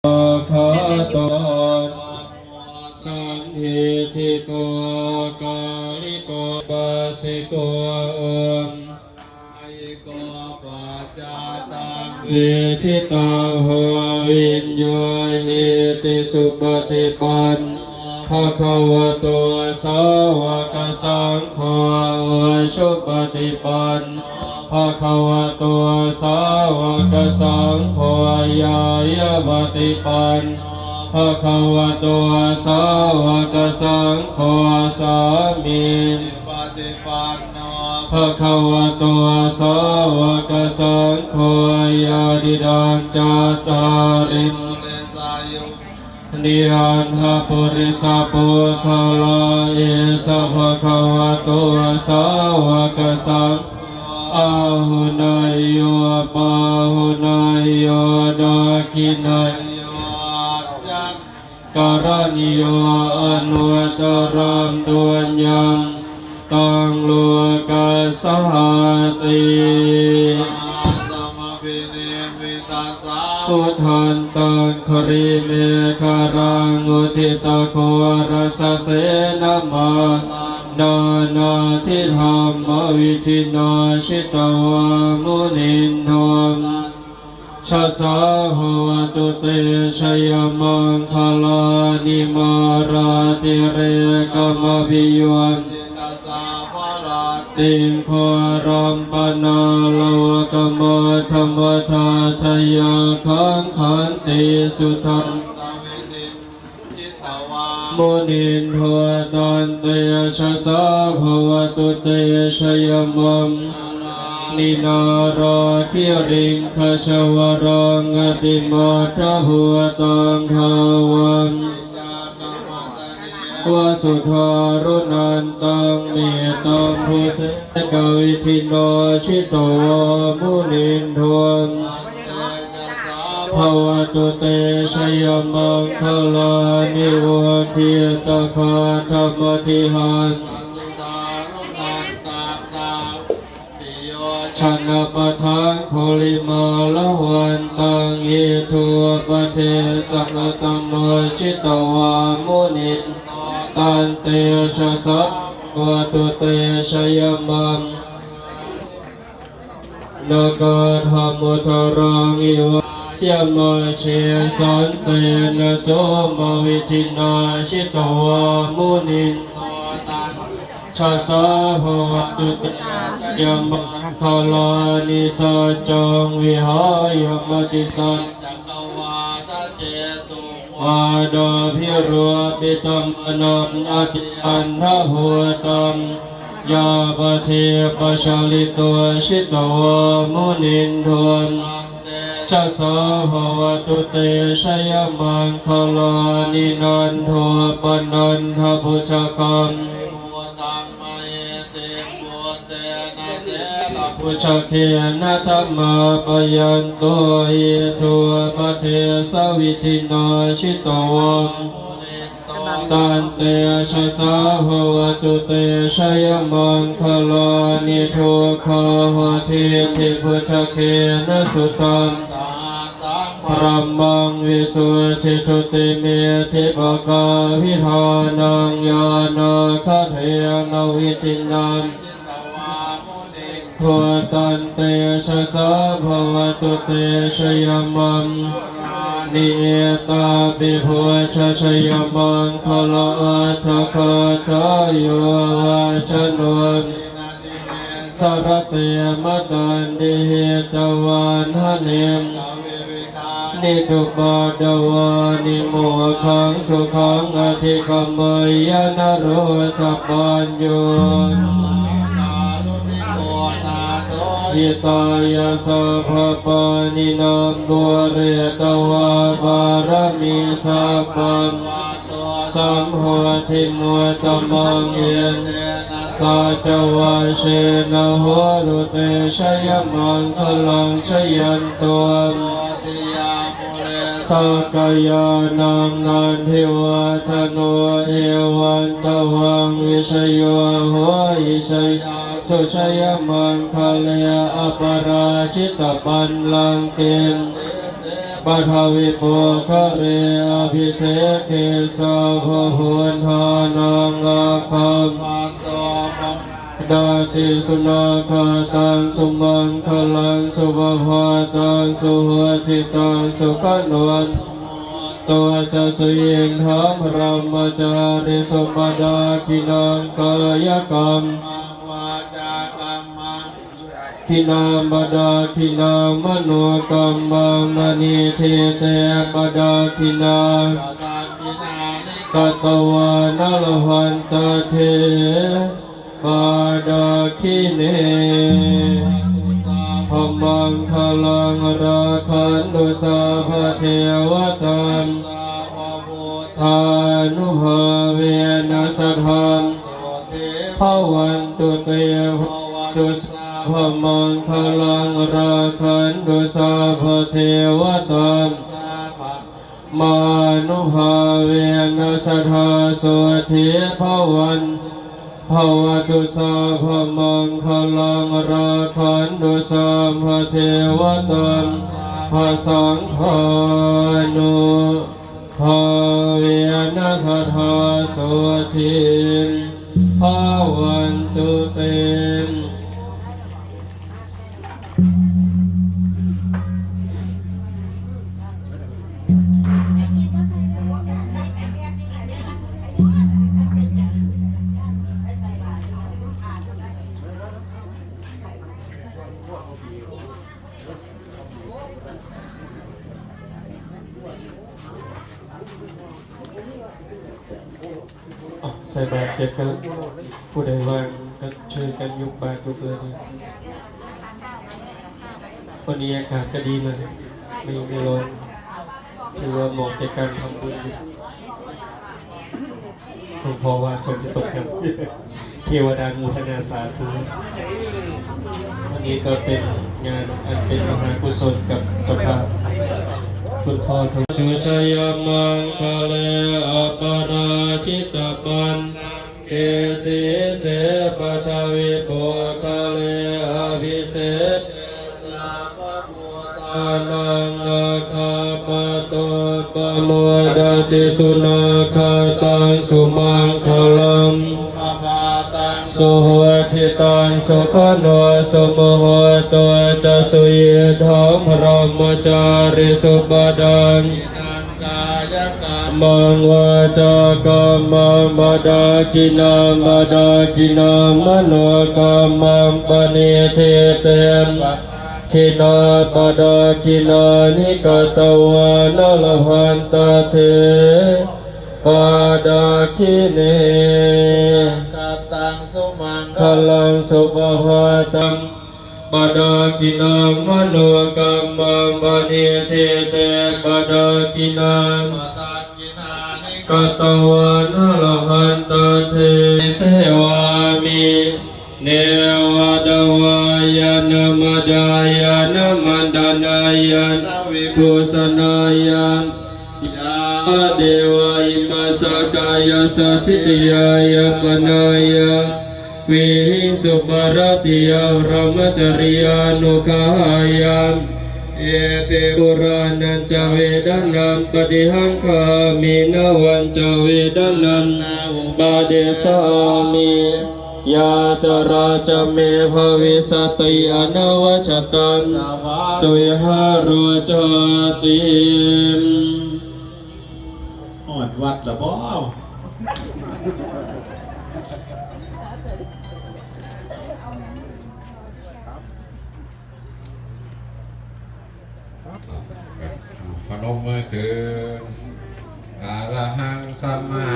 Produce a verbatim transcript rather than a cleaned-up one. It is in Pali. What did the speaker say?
svākkhāto dhammo sandiṭṭhiko akāliko ehipassiko opanayiko paccattaṃ veditabbo viññūhīti. Supaṭipanno bhagavato sāvakasaṅgho, ujupaṭipanno bhagavato sāvakasaṅgho, ñāyapaṭipanno bhagavato sāvakasaṅgho, sāmīcipaṭipanno bhagavato sāvakasaṅgho, yadidaṃ cattāri purisayugāni aṭṭha purisapuggalā, esa bhagavato sāvakasaṅgho, āhuneyyo pāhuneyyo dakkhiṇeyyo acca karaṇīyo anuttaraṃ puññakkhettaṃ lokassāti. Sāsamabhinimmitasāvudhantaṃ girimekhalaṃ uditaghorasasenamāraṃ dānādidhammavidhinā jitavā munindo jasā bhavatu te jayamaṅgalāni. Mārātirekamabhiyujjhitasabbarattiṃ ghorampanāḷavakamakkhamathaddhayakkhaṃ khantīsudantavidhinā jitavā munindo tantejasā bhavatu te jayamaṅgalāni. Nāḷāgiriṃ gajavaraṃ atimattabhūtaṃ dāvaggicakkamasanīva sudāruṇantaṃ mettambusekavidhinā jitavā munindo tantejasā bhavatu te jayamaṅgalāni. Ukkhittakhaggamatihatthasudāruṇantaṃ dhāvantiyojanapathaṅgulimālavantaṃ iddhūpadesavidhinā jitavā munindo tantejasā bhavatu te jayamaṅgalāni. Nāgānaṃ udaraṃ iva samasīva santena somavidhinā jitavā munindo tantejasā bhavatu te jayamaṅgalāni. Saccaṃ vihāya matisaccakavādaketuṃ vādābhiropitamanaṃ atiandhabhūtaṃ ñāyapāde pajalito jitavā munindo tantejasā bhavatu te jayamaṅgalāni. Nandopanandabhujagaṃ vibudhaṃ mahiddhiṃ puttena therabhujagena damāpayanto iddhūpadesavidhinā jitavā tantejasā bhavatu te jayamaṅgalāni. Duggāhadiṭṭhibhujagena sudaṭṭhahatthaṃ brahmaṃ visuddhijutimiddhibakābhidhānaṃ ñāṇāgadena vidhinā jitavā munindo tantejasā bhavatu te jayamaṅgalāni. Etāpi buddhajayamaṅgalaaṭṭhagāthā yo vācano dinadine sarate matandī hitvānanekavividhāni cupaddavāni mokkhaṃ sukhaṃ adhigameyya naro sapañño. Hitāya sabbapāṇinaṃ pūretvā pāramī sabbā patto sambodhimuttamaṃ. Etena saccavajjena hotu te jayamaṅgalaṃ. Jayanto bodhiyā mūle sakyānaṃ nandivaḍḍhano evaṃ tvaṃ vijayo hohi jayassu jayamaṅgale aparājitapallaṅke sīse paṭhavipokkhare abhiseke sabbabuddhānaṃ aggappatto pamodati. Sunakkhattaṃ sumaṅgalaṃ supabhātaṃ suhuṭṭhitaṃ sukhaṇo sumuhutto ca suyiṭṭhaṃ brahmacārisu. Padakkhiṇaṃ kāyakammaṃ vācākammaṃ padakkhiṇaṃ padakkhiṇaṃ manokammaṃ paṇidhī te padakkhiṇā padakkhiṇāni katvāna labhantatthe padakkhiṇe. Bhavatu sabbamaṅgalaṃ rakkhantu sabbadevatā sabbabuddhānubhāvena sadā sotthī bhavantu te. Bhavatu sabbamaṅgalaṃ rakkhantu sabbadevatā mānubhāvena sadā sotthī bhavantu. Bhavatu sabbamaṅgalaṃ rakkhantu sabbadevatā sabbasaṅghānubhāvena sadā sotthī bhavantu te. อ่ะ ใส่บาตรเสร็จก็ผู้ใดว่างก็ช่วยกันยกบาตรยกอะไรนะ วันนี้อากาศก็ดีหน่อย ไม่ ไม่ร้อน ถือว่าเหมาะแก่การทำบุญอยู่ หลวงพ่อว่าฝนจะตกครับ เทวดาอนุโมทนาสาธุ วันนี้ก็เป็นงานอันเป็นมหากุศลกับเจ้าภาพ คุณพ่อทอง Jayamaṅgale aparājitapallaṅke sīse paṭhavipokkhare abhiseke sabbabuddhānaṃ aggappatto pamodati. Sunakkhattaṃ sumaṅgalaṃ supabhātaṃ suhuṭṭhitaṃ sukhaṇo sumuhutto ca suyiṭṭhaṃ brahmacārisu. Padakkhiṇaṃ kāyakammaṃ vācākammaṃ padakkhiṇaṃ padakkhiṇaṃ manokammaṃ paṇidhī te padakkhiṇā padakkhiṇāni katvāna labhantatthe padakkhiṇe. Sunakkhattaṃ sumaṅgalaṃ supabhātaṃ padakkhiṇaṃ manokammaṃ paṇidhī te padakkhiṇā padakkhiṇāni katvāna labhantatthe sevāmi. Neva davāya na madāya na maṇḍanāya na vibhūsanāya. Yāvadeva imassa kāyassa ṭhitiyā yāpanāya vihiṃsuparatiyā brahmacariyānuggahāya iti purāṇañca vedanaṃ paṭihaṅkhāmi navañca vedanaṃ na uppādessāmi. Yātrā ca me bhavissati anavajjatā nāma suvihāro cāti. ฮอดวัดแล้วบ่ พนมมือขึ้น Arahaṃ sammā